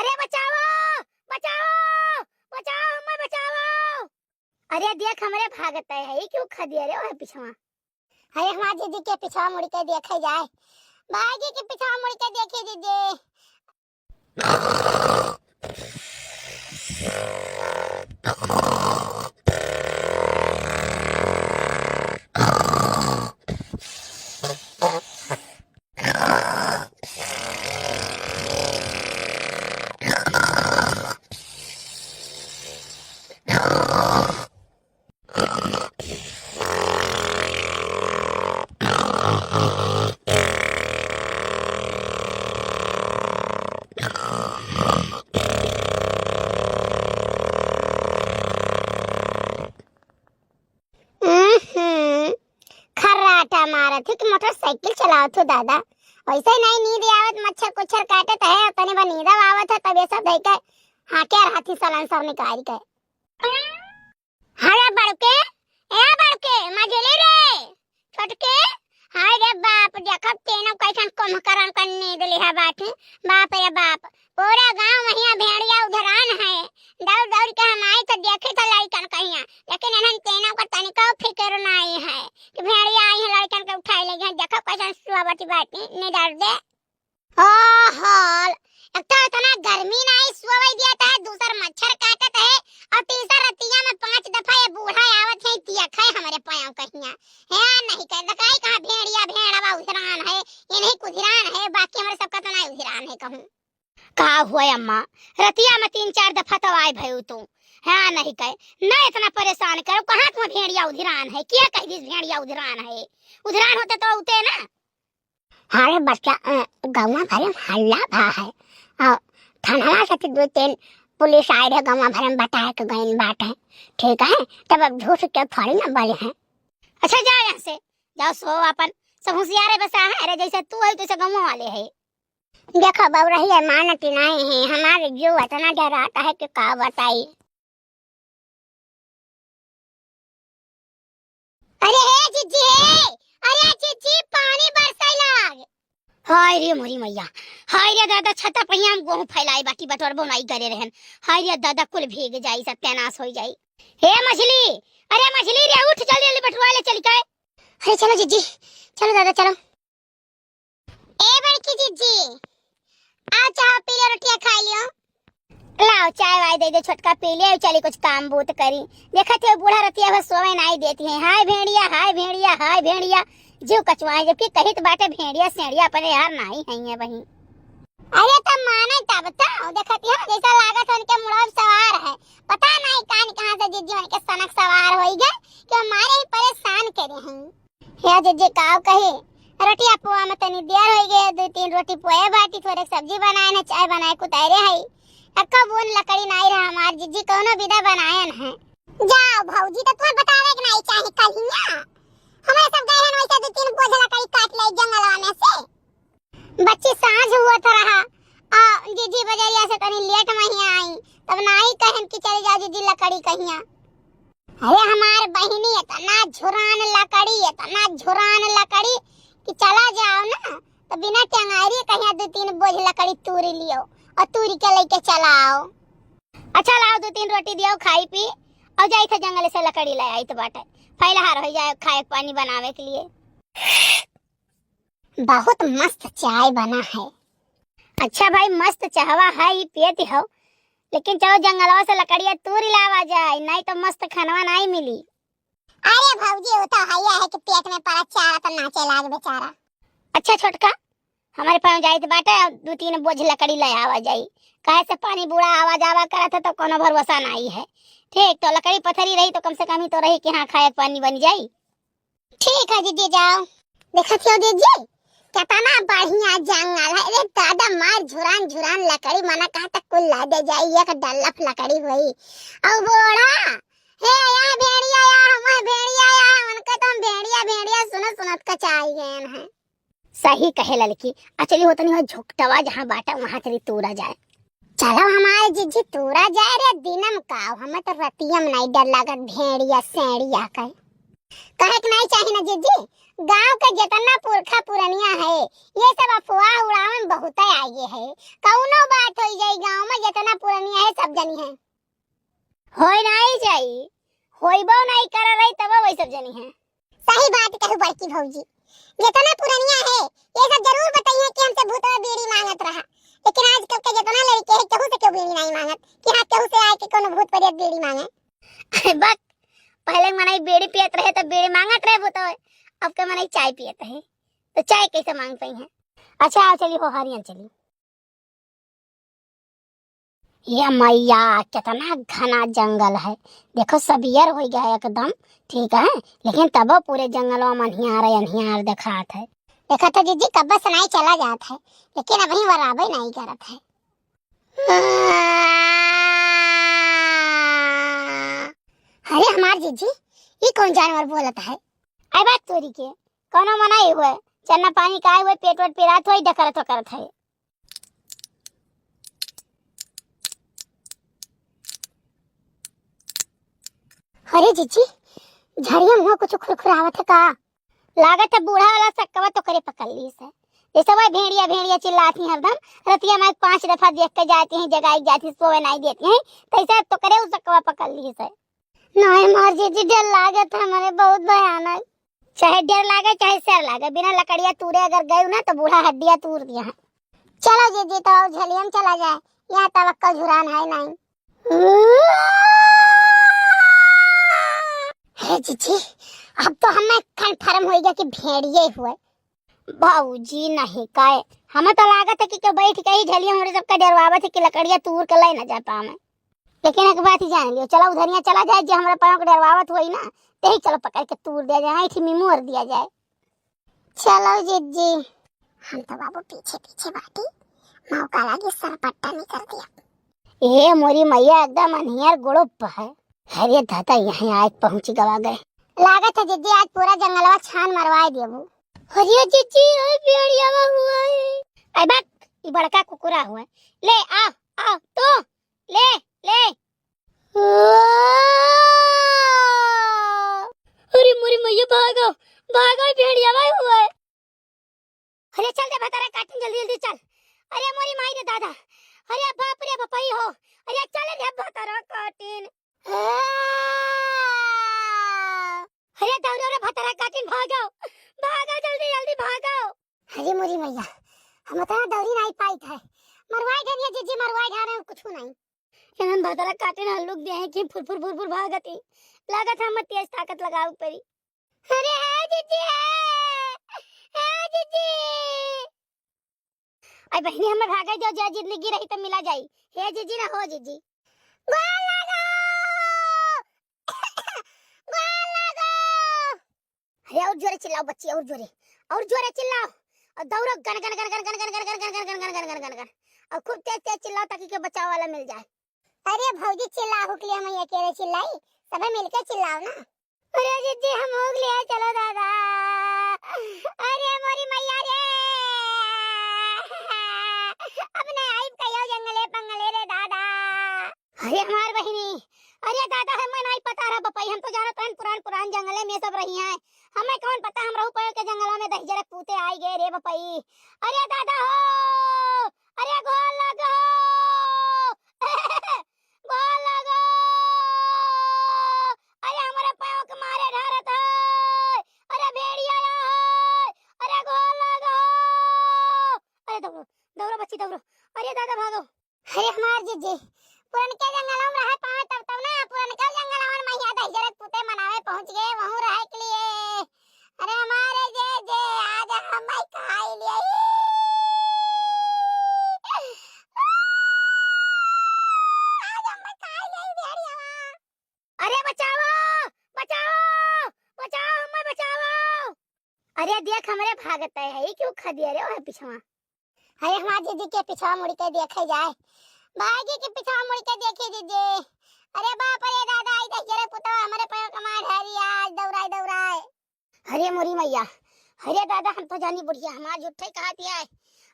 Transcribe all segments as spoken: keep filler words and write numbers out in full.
अरे बचाओ, बचाओ, बचाओ, हमें बचाओ। अरे देख, हमरे भागत है, ई क्यों खा दिया रे, ओहे पिछवा। अरे हमार जीजी के पिछवा मुड़ के देखे जाए, भागी के पिछवा मुड़ के देखिए जीजी। उहुं, खर्राटा मारत है कि मोटरसाइकिल चलावत हो दादा। वैसे नहीं नींद आवत, मच्छर कुच्छर काटत है, तनी बा नींद आवत है, तब ये सब धई के हाँके रहत ही सलेंसर निकाल के। अरे बड़के, ए बड़के, मझली रे, छोटके, हाय रे बाप, देखब तेनो कैसन कुंभकर्ण का नींद लिहा बाटी। बाप रे बाप, पूरा गांव महिया भेड़िया उधरान है। दौड़ दौड़ के हम आई तो देखी तो लड़कन कहिया, लेकिन इन्हन तेनो का तनिको फिक्र नाई है कि भेड़िया आई है लड़कन के उठाए ले गए। देखब कैसन सुअवती बाटी, निडर दे। ओहो, एक तो इतना गर्मी नाई सोवै दिया था, दूसर मच्छर काटत है, और तीसर रतिया में पांच दफा ये बूढ़ा आवत है, तिया खाए हमरे पाँव कहिया। है नहीं कह दकाई कहाँ भेड़िया, भेड़वा उधिरान है, ये नहीं कुधिरान है, बाकी हमरे सबका तो नाई उधिरान है कहूँ। का हुआ अम्मा, रतिया में तीन चार दफा तो आए भयू तू, है नहीं कहे, ना इतना परेशान करो, कहाँ तुम्हें भेड़िया उधिरान है, क्या कह दिस भेड़िया उधिरान है, उधिरान होते तो उते ना। अरे बच्चा, अ, गौवा भरे में हल्ला भा है। अ, थानवा से तो दो तीन पुलिस आए रहे, गौवा भरे में बताए के गइन बाटे। ठीक है, तब अब झूठ के थोड़ी ना बोले हैं। अच्छा, जाओ यहाँ से, जाओ सो अपन, सब होशियारे बसा है। अरे जैसे तू है, तैसे गौवा वाले है। देखो बउरहिया मानत नाई है, हमारे जीव इतना डराता है कि का बताई। अरे हे जिज्जी हे, अरे जिज्जी, पानी बरसै लाग। हाय रे मोरी मैया, हाय रे दादा, छता पहिया हम गोहूं फैलाई बाटी, बटोर बोनाई करे रहन। हाय रे दादा, कुल भीग जाई, सत्यानाश होई जाई। हे मछली, अरे मछली रे, उठ जल्दी जल्दी, बटुआ ले चली के। अरे चलो जिज्जी, चलो दादा, चलो। ए बड़की जिज्जी, आओ चाह पी लो, रोटियां खाई लियो। लाओ चाय वाय दे दे छोटका, पी ले, चली कुछ काम बूत करी। देखत हो बूढ़ा रतिया भर सोवे नाई देती है, हाय भेड़िया, हाय भेड़िया, हाय भेड़िया, जीव कचुआए, जबकि कहित बाटे भेड़िया सेड़िया अपने यार नाई है ये बही। अरे तब माने तब तो देखत हो जैसा लागत है उनके मुड़वा सवार है, पता नहीं कान कहाँ से जिज्जी उनके सनक सवार होई गए कि हमारे ही परेशान करे हैं। हे जिज्जी काव कही, रोटिया पुआ में तनी देर होई गए, दो तीन रोटी पोए बाटी, थोड़े सब्जी बनाए न, चाय बनाए कुतारे है। अक्का बोन लकड़ी नाई रहा हमार जिज्जी, कौनो विदा बनाए न है। जाओ भौजी, तो तुम्हें बतावे के नाई चाही कहिया। हमारे सब गए हैं वैसे दो तीन बोझ लकड़ी काट ले जंगलवा में से। बच्ची सांझ हुआ था रहा, आ, जिज्जी बजरिया से तनी लेट में ही आई, तब नाई कहन कि चली जाओ जिज्जी लकड़ी कहिया। अरे हमार बहिनी इतना झुरान लकड़ी, इतना झुरान लकड़ी कि चला जाओ ना तो बिना टेंगारी कहिया दो तीन बोझ लकड़ी तूरी लियो और तूरी के लेके चला आओ। अच्छा लाओ दो तीन रोटी दियो खाई पी और जाई थे जंगल से लकड़ी ले आई तो बाटे फैलहार हो जाए खाए पानी बनावे के लिए। बहुत मस्त चाय बना है। अच्छा भाई, मस्त चाहवा है, ई पियत हो, लेकिन चलो जंगलवा से लकड़िया तूर लावा जाए, नहीं तो मस्त खानवा नहीं मिली। अरे भौजी, वो तो हैया है कि पेट में पड़ा चारा तो नाचे लाग बेचारा। अच्छा छोटका, हमारे पास जाइत बाटे, दो तीन बोझ लकड़ी ले आवा जाई, काहे से पानी बूढ़ा आवा जावा करत है तो कोनो भरोसा नहीं है। ठीक, तो लकड़ी पथरी रही तो कम से कम ही तो रही कि हाँ खाए पानी बन जाई। ठीक है दीदी, जाओ। देखत हो दीदी, कितना बढ़िया जंगल है। अरे दादा, मार झुरान झुरान लकड़ी, मना कहा तक कुल ला दे जाई, एक डल्लफ लकड़ी हुई। और बोड़ा, हे या भेड़िया या, हम भेड़िया या, उनके तो हम भेड़िया भेड़िया सुनत सुनत कचाई गए हैं। सही कहे ललकी, अचली होतनी हो झुकटवा जहाँ बाटा वहाँ चली तूरा जाए। चलो हमारे जिज्जी तूरा जाए रे दिनम का, हमें तो रतियम नहीं डर लागत भेड़िया सेड़िया के। कहे के नहीं चाही ना जिज्जी, गांव के जितना पुरखा पुरनिया है, ये सब अफवाह उड़ावे में बहुत आगे है। कौनो बात होई जाई गांव में, पुरनिया है, सब जनी है। होई नाई जाई, होइबो नाई कर रही तब वही सब जनी है। सही बात कहू बड़की भौजी, जितना पुरनिया है ये सब जरूर बताइए कि हमसे भूतवा बीड़ी मांगत रहा, लेकिन आजकल के जितना लड़के हैं केहू से केहू बीड़ी नाई मांगत कि हाँ केहू से आए के कोनो भूत प्रेत बीड़ी मांगे। बक, पहले के मनई बीड़ी पियत रहे तब बीड़ी मांगत रहे भूतवा, अब के मनई चाय पियत है तो चाय कैसे मांग पाई है? अच्छा आओ चली हो हरियन चली। ये मैया, कितना घना जंगल है। देखो, सबियर हो गया एकदम, ठीक है, लेकिन तबो पूरे जंगलवा में अन्हियार, अन्हियार देखात है। देखा था जीजी, कब्बे से नाई चला जात है, लेकिन अबहीं वराबे नाई करत है। अरे हमार जीजी, ई कौन जानवर बोलत है? आई बात तोरी के, कौनो मनाई हुए, चन्ना पानी का हुए, पेट वेट पिरात हुए, डकरत वकरत है। अरे जीजी, झड़िया मुँह कुछ खुरखुरावत है का? लागत है बूढ़ा वाला सक्कवा तो करे पकड़ ली से। जैसे वह भेड़िया भेड़िया चिल्लाती हैं हरदम, रतिया में पांच दफा देख के जाती हैं, जगाई जाती, सोवे नहीं देती हैं, तैसे तो करे उ सक्कवा पकड़ ली से। नहीं मार जीजी, डर लागत है हमरे बहुत भयानक। चाहे डर लागे चाहे सर लागे, बिना लकड़िया तूरे अगर गए ना तो बूढ़ा हड्डिया तूर दिया है। चलो जीजी, तो आओ झलियम चला जाए, यहाँ तवक्कल झुरान है नहीं। हे जीजी, अब तो हमें कन्फर्म हो गया कि भेड़िए हुए। बाबूजी नहीं काए, हमें तो लागत है कि क्यों बैठ के ही झलिया हमरे सबका डरवावत है कि लकड़िया तूर के ले ना जा पावे। लेकिन एक बात ही जान लियो, चला उधरिया चला जाए, जे हमरा पाँव के डरवावत होई ना, तेही चलो पकड़ के तूर दिया जाए, ऐठी में मोर दिया जाए। चलो जिज्जी। हम तो बाबू पीछे पीछे बाटी, मौका लागे सरपट्टा निकर दिया। ए मोरी मैया, एकदम अन्हियर गुड़ुप है। अरे दादा, यहाँ आज पहुँच गवा गए। लागत है जिज्जी आज पूरा जंगलवा छान मरवाए देबू। अरे जिज्जी, ओए भेड़ियावा हुआ है। आई बात, ई बड़का कुकुरा हुआ है। ले आ, आ, तो ले, ले। अरे मोरी मैया, भागो, भागो, भेड़िया भाई हुआ है। अरे चल रे भतारा काटिन, जल्दी, जल्दी चल। अरे मोरी माई रे दादा, अरे बाप रे बपई हो, अरे चल रे भतारा काटिन। अरे दौड़ो रे भतारा काटिन, भागो, भागो, जल्दी, जल्दी भागो। अरे मोरी मैया, हम इतना दौड़ी नहीं पाई थे, मरवाए घनिया जिज्जी, मरवाए घाने कुछ नहीं। एहन भतरा काटे ना लुक दे हैं कि फुरफुर फुरफुर भागत ही। लागत हम तेज ताकत लगावे के पड़ी। अरे हे जिज्जी, हे, हे जिज्जी। आई बहिनी, हमें भागे दो, जे जिंदगी रही तो मिला जाई। हे जिज्जी ना हो जिज्जी। गोल लागो, गोल लागो। अरे और जोरे चिल्लाओ बच्ची, और जोरे, और जोरे चिल्लाओ। और दौड़ो गन गन गन गन। और खूब तेज तेज चिल्लाओ ताकि के बचाव वाला मिल जाए। अरे भौजी चिल्लाओ के लिए हम अकेले चिल्लाई, सबे मिलके चिल्लाओ ना। अरे जिज्जी हम हो गए, चलो दादा। अरे मोरी मैया रे, अब नहीं आइब कहियो जंगले पंगले रे दादा। अरे हमार बहिनी, अरे दादा, हमें नहीं पता रहा बपई, हम तो जानत रहन पुरान पुरान जंगले में सब रही हैं, हमें कौन पता हम रहू पयो के जंगलों में दहिजरक पूते आई गए रे बपई। अरे दादा हो, अरे गोल लगो, गोल लगो, अरे हमारे पयो के मारे ढारत है, अरे भेड़िया है, अरे गोल लगो, अरे दौड़ो, दौड़ो बच्ची दौड़ो, अरे दादा भागो। अरे हमार जीजी, पुरनके जंगलवा में रहे पावे तब, तब ना, पुरनका जंगलवा में मैया दहिजरक पूते मनावे पहुँच गए, वहूँ रहे के लिए। अरे हमारे जीजी, आज हम खाई लिए। आज हम खाई लिए भेड़ियावा। अरे बचाओ, बचाओ, बचाओ, हमें बचाओ। अरे देख, हमरे भागत है, ई क्यों खा दिया रे ओए पिछवा? अरे हमार जीजी के पिछवा मुड़ के देखे जाए, भागी के पिछवा मुड़ के देखी जीजी। अरे बाप रे दादा, आई देख रे पुतवा हमरे पैर कमा ढारी आज दौड़ाए दौड़ाए। अरे मोरी मैया, अरे दादा, हम तो जानी बुढ़िया हमार झूठे कहत है,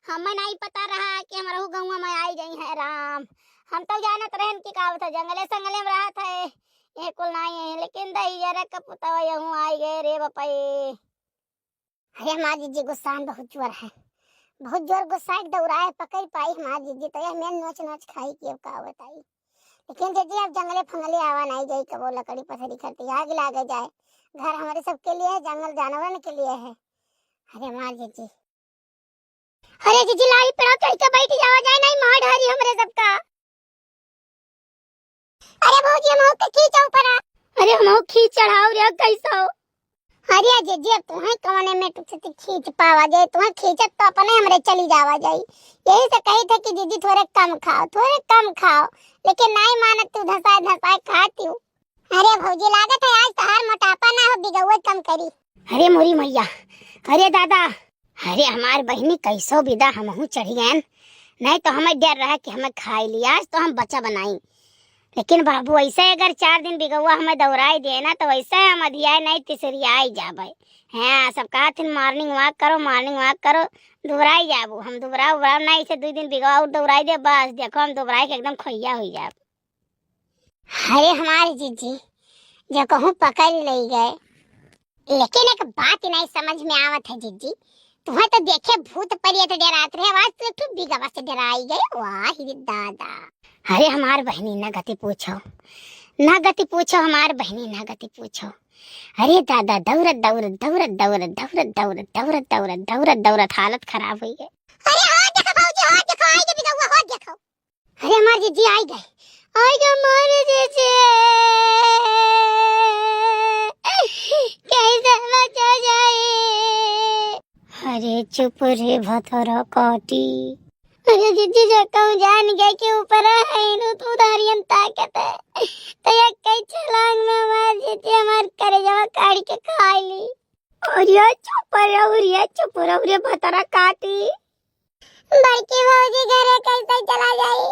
हमें नहीं पता रहा कि हमरहू गौवा में आई गई है राम। हम तो जानत रहन कि का होता जंगले संगले में रहत है, ये कुल नहीं है, लेकिन दहिजरा का पुतवा यहूँ आई गए रे बपई। अरे हमार जीजी गुस्सान बहुत जोर है, बहुत जोर गुस्सा के दौड़ाए, पकड़ पाई हमार जिज्जी, तो यह मेन नोच नोच खाई कि अब का बताई। लेकिन जिज्जी, अब जंगले फंगले आवा नाई जाई, कबो लकड़ी पथरी खरती आग लागे जाए, घर हमरे सबके लिए है, जंगल जानवरन के लिए है। अरे हमार जिज्जी, अरे जिज्जी, लाई पेड़ा चढ़ के बैठ जावा जाए, नाई मार डारी हमरे सबका। अरे भौजी, हमहू के खींचा ऊपर आ। अरे हमहू खींच चढ़ाओ रे, कैसा हो? अरे जिज्जी, अब तुम्हें कवने में टुक से खींच पावा जाए, तुम्हें खींचत तो अपने हमरे चली जावा जाई। यही से कही थे कि जिज्जी थोड़े कम खाओ, थोड़े कम खाओ, लेकिन नाई मानत तू, धसाए धसाए खाती हूँ। अरे भौजी, लागत है आज तहार मोटापा ना हो, बिगौवे कम करी। अरे मोरी मैया, अरे दादा, अरे हमार बहिनी, कैसो बिदा हमहू चढ़ी गयन, नहीं तो हमें डर रहा कि हमें खाई ली, आज तो हम बचा बनाई। लेकिन बाबू, ऐसे अगर चार दिन बिगौवा हमें दौड़ाई दे ना, तो वैसे हम अधियाए नहीं, तिसरियाई जाबे। हाँ, सब कहत हिन, "Morning walk करो, morning walk करो, दुबराई जाबू।" हम दुबरा उबरा नहीं, इसे दुई दिन बिगौवा और दौड़ाई दे, बस देखो, हम दुबराई के एकदम खोइया हुई जाब। अरे हमारे जिज्जी, जो कहूँ पकड़ ले गए, लेकिन एक बात नहीं समझ में आवत है जिज्जी, तुम्हें तो देखे भूत प्रेत डरात रहे, आज तो एक ठो बिगवा से डराई गए। वाह रे दादा। अरे हमार बहिनी, ना गति पूछो, ना गति पूछो, हमार बहिनी, ना गति पूछो। अरे दादा, दौड़त दौड़त दौड़त दौड़त दौड़त दौड़त दौड़त दौड़त दौड़त दौड़त दौड़त हालत खराब हुई है। अरे हो देखो भौजी, हो देखो, आई गे बिगौवा, हो देखो। अरे हमार जिज्जी आई गए, आई गए हमार जिज्जी, कैसे बचा जाए? अरे चुप रे भतरा काटी। अरे जिज्जी, जो कहूँ जान गए कि ऊपर है, इनु तू धारियन ताकत है, तो ये कई छलांग में हमार जिज्जी हमार करेजवा काढ़ के खा ली। अरे चुप रहो रे, चुप रहो रे भतरा काटी। बड़की भौजी घरे कैसे चला जाई?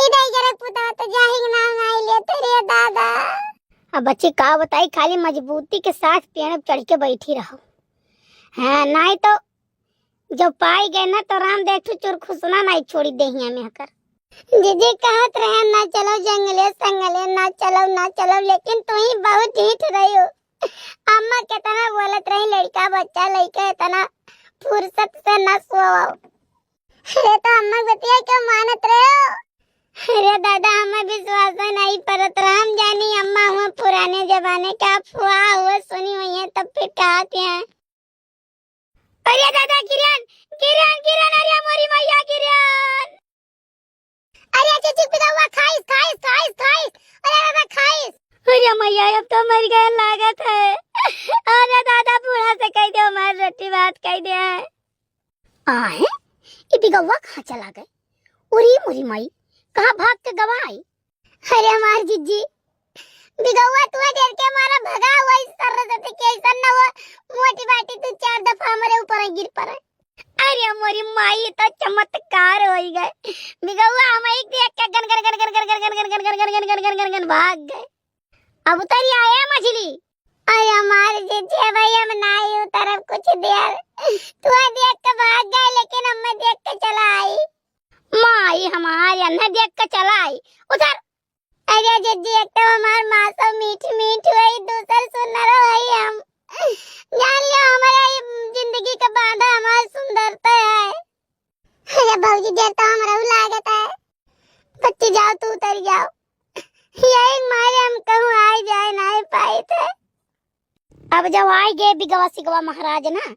इधर जरा पुता तो जाही के नाम नहीं लेते रे दादा। अब बच्ची का बताई, खाली मजबूती के साथ पेड़ पे चढ़ के बैठी रहो। हाँ, नहीं तो जो पाई गए ना, तो राम देख ठो चुरखुसना नहीं छोड़ी देहिया में हकर। जिज्जी कहत रहे, "ना चलो जंगले संगले, ना चलो, ना चलो," लेकिन तू ही बहुत ढीठ रही हो। अम्मा केतना बोलत रही, "लड़का बच्चा लइके एतना फुर्सत से ना सोवो।" अरे तो अम्मा बतिया क्यों मानत रहे हो? अरे दादा, हमें विश्वास नहीं परत रहा। हम जानी अम्मा हुआ पुराने जमाने का फुआ हुआ सुनी हुई है, तब फिर कहा क्या? अरे दादा, किरण, किरण, किरण, अरे मोरी मैया, किरण। अरे चुचुक बिगौवा खाइस, खाइस, खाइस, खाइस। अरे दादा खाइस। अरे मैया, अब तो मर गए लागत है। अरे दादा, बूढ़ा से कह दे, हमार रोटी भात कह दे। आहे, ई बिगौवा कहाँ चला गए? उरी मुरी माई, कहाँ भाग के गवा आई? अरे हमार जिज्जी, बिगौवा तू डर के मारा भगा हुआ इस सरस्वती के, ऐसा न हो मोटी बाटी तू चार दफा हमारे ऊपर गिर पड़े। अरे मोरी माई, तो चमत्कार होई गए। बिगौवा हम एक देख के गन गन गन गन गन गन गन गन गन गन गन गन गन गन गन गन भाग गए। अब उतरी आए मछली। अरे हमारे जीजे भाई, हम नाई उतरब कुछ देर। तू देख के भाग गए, लेकिन हमें देख के चला आई। माई हमारे अन्ना देख के चला आई। उतर। अरे जीजी, एक तो हमार माँ सब मीठ मीठ हुई, दूसर सुनर हुई हम। जान लो हमारा ये जिंदगी का बांधा हमार सुंदरता है। अरे भौजी, डर तो हमरहू लागत है। बच्ची जाओ, तू उतर जाओ। यही मारे हम कहूँ आए जाए नहीं पाए थे। अब जब आए गए बिगवा सिगवा महाराज ना,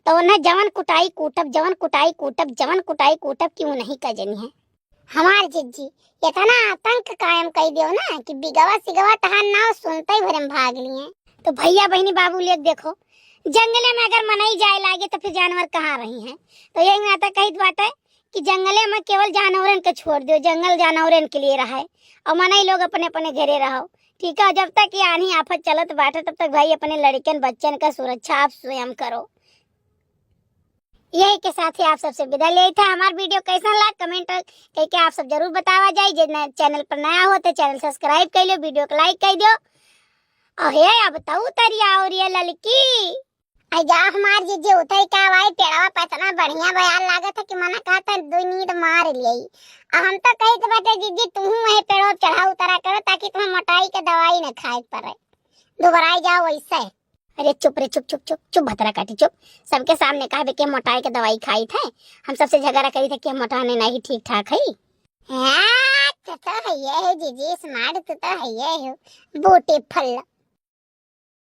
तो उन्हें जवन कुटाई कूटब, जवन कुटाई कूटब, जवन कुटाई कूटब कि उ नहीं का जनी है। हमार जिज्जी, इतना आतंक कायम कई दियो ना कि बिगवा सिगवा तहार नाव सुनते ही भरम भाग लिए। तो भैया बहिनी बाबू लोग देखो, जंगले में अगर मनई जाए लागे तो फिर जानवर कहाँ रही हैं? तो यही नाता कहित बाटे कि जंगले में केवल जानवरन के छोड़ दियो, जंगल जानवरन के लिए रहे और मनई लोग अपने अपने घरे रहो। ठीक है, जब तक ये आन्ही आफत चलत बाटे तब तक भाई अपने लड़कन बच्चन का सुरक्षा आप स्वयं करो। यही के साथ ही आप सबसे विदा लेत है। हमार video कैसन लाग comment करके आप सब जरूर बतावा जाए। जे नए channel पर नया हो तो channel subscribe कर लो, video को like कर दो। अहे अब तो उतरी आओ रे ललकी। आई जा हमार जीजी उतरी का भाई, पेड़वा पे इतना बढ़िया बयार लागत है कि मना कहता है दो नींद मार लियई। अब हम तो कहित बाटे जीजी तू वही पेड़वा चढ़ा उतरा करो ताकि तुम्हें मोटाई के दवाई न खाए पड़े, दुबराई जाओ वैसे। अरे चुप रे, चुप, चुप, चुप, चुप, भतरा काटी, चुप। सबके सामने कहबे कि हम मोटाए के दवाई खाइत है, हम सबसे झगड़ा करी थे कि हम मोटाने नहीं ठीक ठाक है। हाँ, तू तो हइये है जीजी, smart तू तो हइये हो, beautiful।